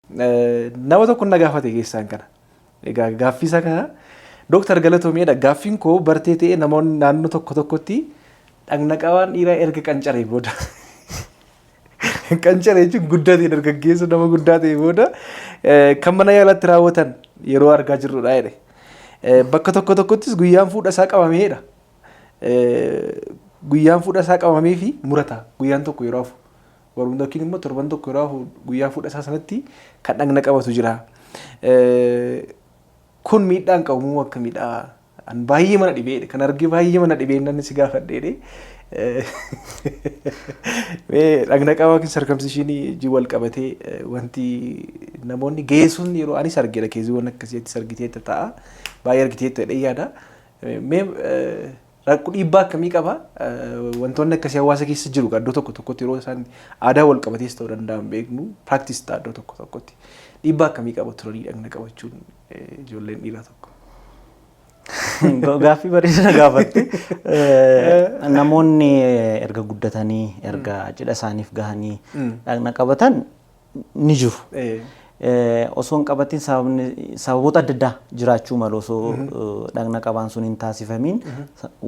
Nama tokko na gaafate keessaan kana. Egaa gaaffii isaa kana, "Dooktar, galatoomiidha. Gaaffiin koo bartee ta'ee namoonni naannoo tokko tokkotti dhagna qabaan dhiiraa erga qancaree booda," qancaree jechuun guddatee, dargaggeessa nama guddaa ta'e booda, "kan mana yaalaatti raawwatan yeroo argaa jirrudha," jedhe. "Bakka tokko tokkottis guyyaan fuudha isaa qabameedha. Guyyaan fuudha isaa qabamee fi murata guyyaan tokko yeroo hafu. Warreen yookiin immoo torban tokko yeroo hafu guyyaa fuudha isaa sanatti kan dhagna qabatu jira. Kun miidhaan qabu moo akkamiidha? An baay'ee mana dhibee kan argee, baay'ee mana dhibee inni si gaafadheedhe. Dhagna qabaa yookiin circumcision wajjin wal qabatee wanti namoonni geessuun yeroo anis argeera, caseiiwwan akkasiitti argiteetta ta'a. Baay'ee argiteetta jedhee yaada. Mee rakkoo dhiibbaa akkamii qaba? Wantoonni akkasii hawaasa keessa jiru iddoo tokko tokkotti yeroo isaan aadaa wal qabatees ta'uu danda'an beeknu practice ta'a iddoo tokko tokkotti. Dhiibbaa akkamii qaba turanii dhagna qabachuun ijoolleen dhiiraa tokko? Gaaffii bareedaa gaafatte. Namoonni erga guddatanii, erga cidha isaaniif gahanii dhagna qabatan ni jiru. Osoo hin qabatin sababni sababoota adda addaa jiraachuu malu. Osoo dhagna qabaan sun hin taasifamiin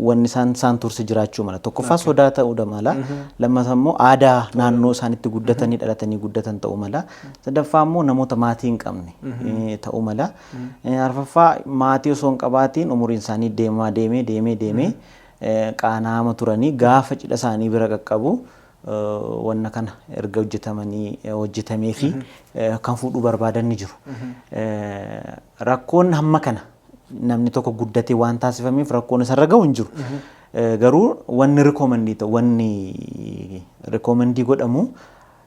wanni isaan turse jiraachuu mala. Tokkoffaa sodaa ta'uu mala. Lammaffaa immoo aadaa naannoo isaan itti guddatanii dhalatanii guddatan ta'uu mala. Sadaffaa immoo namoota maatii hin qabne ta'uu mala. Arfaffaa maatii osoo hin qabaatiin umuriin isaanii deemaa deemee deemee deemee qaanaama turanii gaafa cidha isaanii bira qaqqabu wanna kana erga hojjetamanii hojjetamee fi kan fuudhuu barbaadan ni jiru. Rakkoon hamma kana namni tokko guddatee waan taasifameef rakkoon isarra gahu hin jiru. Garuu wanni recommend ta'u, wanni recommend godhamu,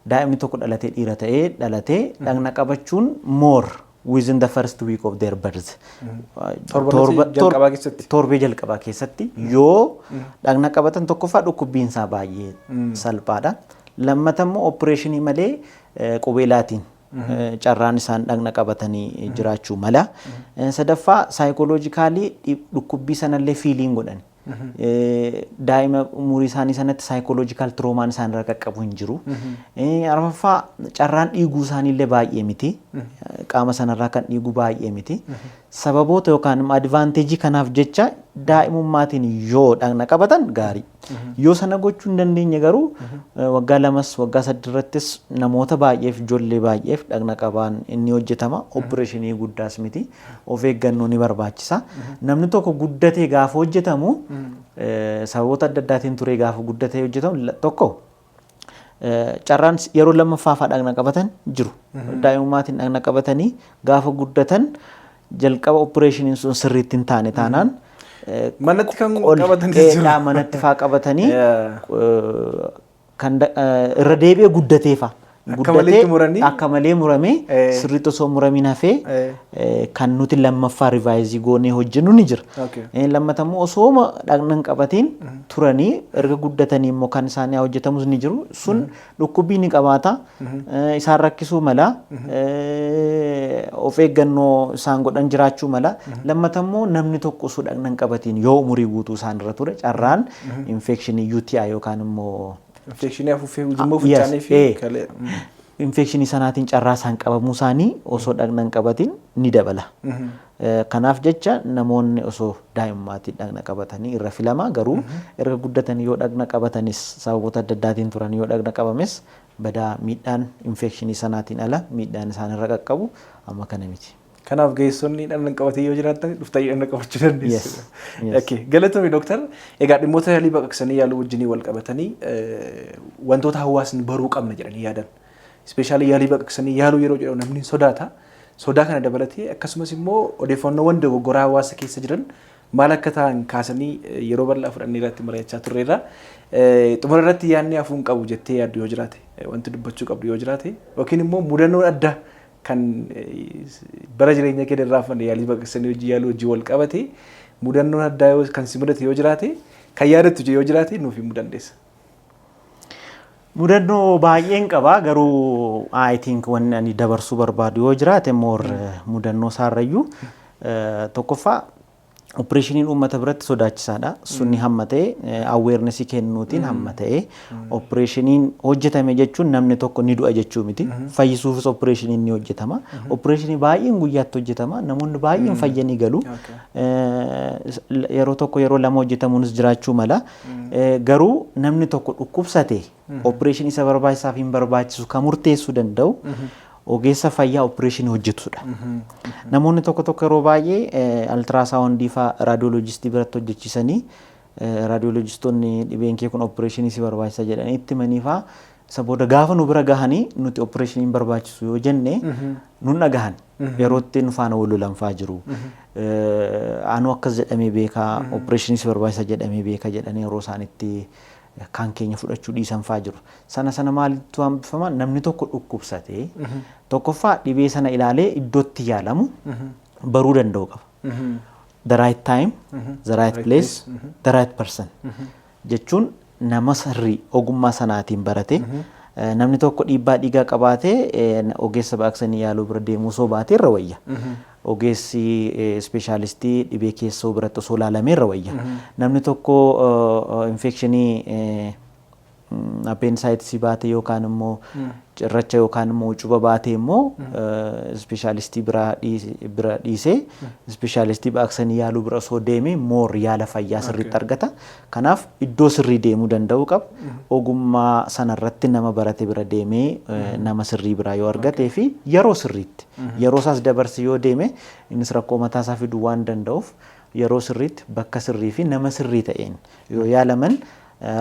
daa'imni tokko dhalatee, dhiira ta'ee dhalatee, dhagna qabachuun more within the first week of their birth. Torban jalqabaa keessatti. Torbee jalqabaa keessatti yoo dhagna qabatan, tokkoffaa dhukkubbiin isaa baay'ee salphaadha. Lammata immoo operation malee qubeelaatiin carraan isaan dhagna qabatanii jiraachuu mala. Sadaffaa psychologically dhukkubbii sanallee feeliin godhan. Daa'ima umurii isaanii sanatti psychological traumaan isaan irra qaqqabu hin jiru. Arfaffaa carraan dhiiguu isaaniillee baay'ee miti. Qaama sanarraa kan dhiigu baay'ee miti. Sababoota yookaan immoo advantage kanaaf jecha daa'imummaatiin yoo dhagna qabatan gaarii. Yoo sana gochuu hin dandeenye garuu waggaa 2s waggaa 3 irrattis namoota baay'eef, ijoollee baay'eef dhagna qabaan inni hojjetama. Operation guddaas miti. Of eeggannoo ni barbaachisa. Namni tokko guddatee gaafa hojjetamu, sababoota adda addaatiin turee gaafa guddatee hojjetamu tokko, carraan yeroo lammaffaa fa'aa dhagna qabatan jiru. Daa'imummaatiin dhagna qabatanii gaafa guddatan jalqaba operationiin sun sirriitti hin taane taanaan Manatti kan qabatanis jiru. Manatti faa qabatanii kan irra deebi'ee guddatee faa. Akka maleetti muranii? Akka malee muramee, sirriitti osoo muramiin hafee kan nuti lammaffaa revise goonee hojjennu ni jira. Lammata immoo osooma dhagna hin qabatiin turanii erga guddatanii immoo kan isaanii hojjetamus ni jiru. Sun dhukkubbii ni qabaata. Isaan rakkisuu mala. Of eeggannoo isaan godhan jiraachuu mala. Lammata immoo namni tokko osoo dhagna hin qabatiin yoo umurii guutuu isaan irra ture, carraan infection UTI yookaan immoo Infection afuuffee ujummoo fincaanii fi kalee. Infection sanaatiin carraa isaan qabamuu isaanii osoo dhagna hin qabatin ni dabala. Kanaaf jecha namoonni osoo daa'imummaatiin dhagna qabatanii irra filama. Garuu erga guddatanii yoo dhagna qabatanis, sababoota adda addaatiin turan yoo dhagna qabames, badaa miidhaan infection sanaatiin ala miidhaan isaan irra qaqqabu amma kana miti. Kanaaf ga'eessonni dhagna qabatee yoo jiraatan dhuftanii dhagna qabachuu dandeessu. Yes. Okay. Galatoomi, dooktar. Egaa dhimmoota yaalii baqaqsanii yaaluu wajjinii wal qabatanii wantoota hawaasni baruu qabna jedhanii yaadan. Especially yaalii baqaqsanii yaaluu yeroo jedhamu namni sodaata. Sodaa kana dabalatee akkasumas immoo odeeffannoowwan dogoggoraa hawaasa keessa jiran maal akka ta'an kaasanii yeroo bal'aa fudhannee irratti mari'achaa turreerra. Xumura irratti yaadni hafuun qabu jettee yaaddu yoo jiraate, wanti dubbachuu qabdu yoo jiraate, yookiin immoo mudannoo addaa kan bara jireenya kee irraa fanne yaalii baqaqsanii hojii yaaluu hojii wal qabate, mudannoon addaa yoo kan si mudate yoo jiraate, kan yaadattu yoo jiraate, nuuf himuu dandeessa. Mudannoo baay'een qaba, garuu I think wanni ani dabarsuu barbaadu yoo jiraate more mudannoo isaarrayyuu tokkoffaa Opereeshiniin uummata biratti sodaachisaadha. Sunni hamma ta'e awarenessii kennuutiin hamma ta'e, opereeshiniin hojjetame jechuun namni tokko ni du'a jechuu miti. Fayyisuufis opereeshiniin ni hojjetama. Opereeshinii baay'een guyyaatti hojjetama. Namoonni baay'een fayyanii galu. Yeroo tokko, yeroo lama hojjetamuunis jiraachuu mala. Garuu namni tokko dhukkubsate opereeshinii isa barbaachisaa fi hin barbaachisu kan murteessuu danda'u ogeessa fayyaa opereeshinii hojjetudha. Namoonni tokko tokko yeroo baay'ee ultrasoundii fa'aa radiologistii biratti hojjechiisanii, radiologistoonni dhibeen kee kun opereeshinii si barbaachisa jedhanii itti himanii fa'aa, isa booda gaafa nu bira gahanii nuti opereeshiniin barbaachisu yoo jenne nun dhagahan, yeroo itti nu faana wal lolan fa'aa jiru. Anuu akkas jedhamee beekaa, opereeshinii si barbaachisa jedhamee beeka jedhanii yeroo isaan itti kan keenya fudhachuu dhiisan fa'aa jiru. Sana sana maalittu hambifama? Namni tokko dhukkubsatee tokkoffaa dhibee sana ilaalee iddootti yaalamu baruu danda'u qaba. The right time, the right place, the right person jechuun nama sirrii ogummaa sanaatiin barate. Namni tokko dhiibbaa dhiigaa qabaatee ogeessa baqaqsanii yaaluu bira deemuu osoo baatee irra wayya. Ogeessi specialistii dhibee keessoo biratti osoo ilaalamee irra wayya. Namni tokko infectionii appendicitisii baate yookaan immoo cirracha yookaan immoo cuba baate immoo specialistii bira dhiisee specialistii baqaqsanii yaaluu bira osoo deeme more yaala fayyaa sirriitti argata. Kanaaf iddoo sirrii deemuu danda'uu qaba. Ogummaa sanarratti nama barate bira deemee nama sirrii biraa yoo argatee fi yeroo sirriitti, yeroo isaas dabarse yoo deeme, innis rakkoo mataasaa fiduu waan danda'uuf, yeroo sirriitti, bakka sirrii fi nama sirrii ta'een yoo yaalaman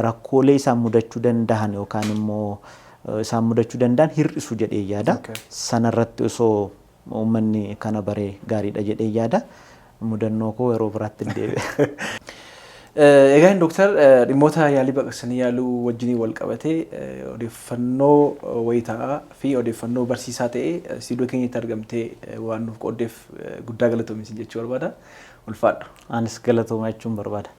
rakkoolee isaan mudachuu danda'an yookaan immoo isaan mudachuu danda'an hir'isu jedhee yaada. Sanarratti osoo uummanni kana baree gaariidha jedhee yaada. Mudannoo koo yeroo biraatti hin deebi'a. Egaa dooktar, dhimmoota yaalii baqaqsanii yaaluu wajjiniin wal qabatee odeeffannoo wayitaa'aa fi odeeffannoo barsiisaa ta'e istuudiyoo keenyatti argamtee waan nuuf qooddeef guddaa galatoomi jechuu barbaada. Ulfaadhu. Anis galatooma jechuun barbaada.